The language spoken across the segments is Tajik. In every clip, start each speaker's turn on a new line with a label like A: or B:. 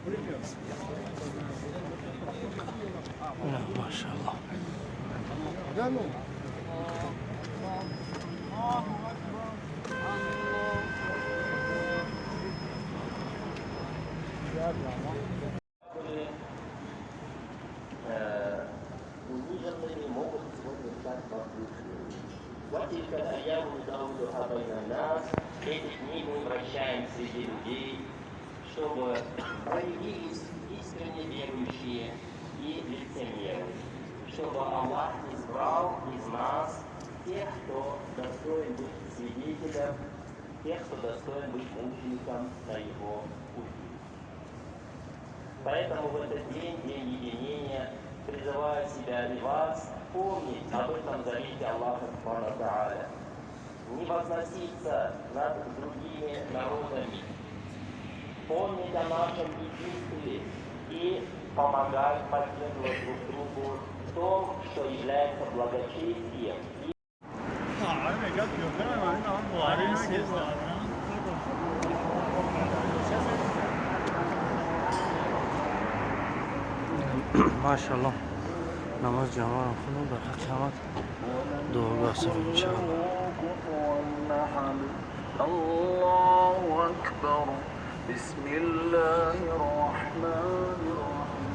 A: Ина, машалло.
B: Были униженными, могут сегодня стать возвышенными. وتلك الأيام نداولها بين الناس. Эти дни мы вращаем среди людей, чтобы проявились искренне верующие и лицемеры, чтобы Аллах избрал из нас тех, кто достоин быть свидетелем, тех, кто достоин быть мучеником на его пути. Поэтому в этот день, день единения, призываю себя и вас помнить об этом завете Аллаха سبحانه وتعالى. Не возноситься над другими народами, помнить о нашем единстве и помогать, поддерживать друг другу в том, что является благочестием и
A: Машалло, намоз ҷамоаро хонам, дар ҳаққи ҳамат дуогӯ ҳастам, иншаалло.
C: الله أكبر، بسم الله الرحمن الرحيم.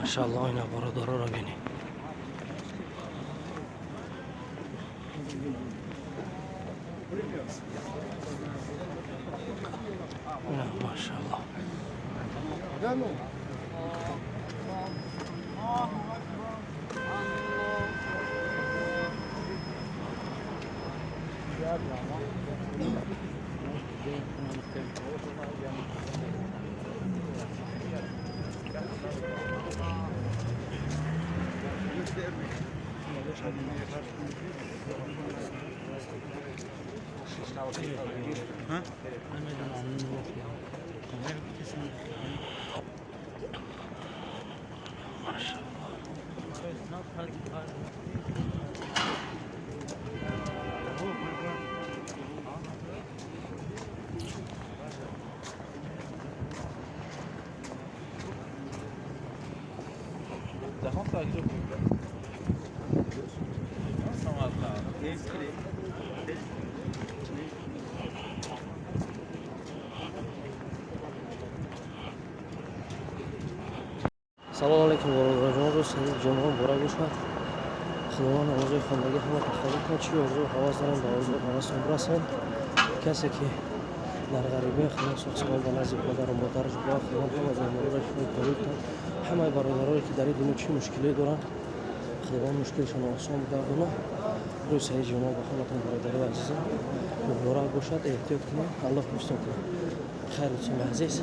A: Машалло, ина бародароро бинед. Ина, машалло. Машалло. Салому алейкум, бародарҷон. Рӯз саид ҷумъа муборак бошад. Худованд намозои хондагӣ ҳаматон қабул кунад. Чӣ орзу ҳавас дорам, ба орзу ҳавасон расанд. Касе ки дар ғарибӣ, Худо соғ ба назди падару модараш бо Худованд ҳама бемориро шифои комил кунад. Ҳамаи бародарое ки дар ин дунё чӣ мушкиле доранд, Худованд мушкилшонро осон бигардонад. Рӯзи саид ҷумъа ба ҳаматон, бародарои азизам, муборак бошад. Эҳтиёт кунед, Аллоҳ ҳифзтон кунад. Хайр, дӯстони азиз.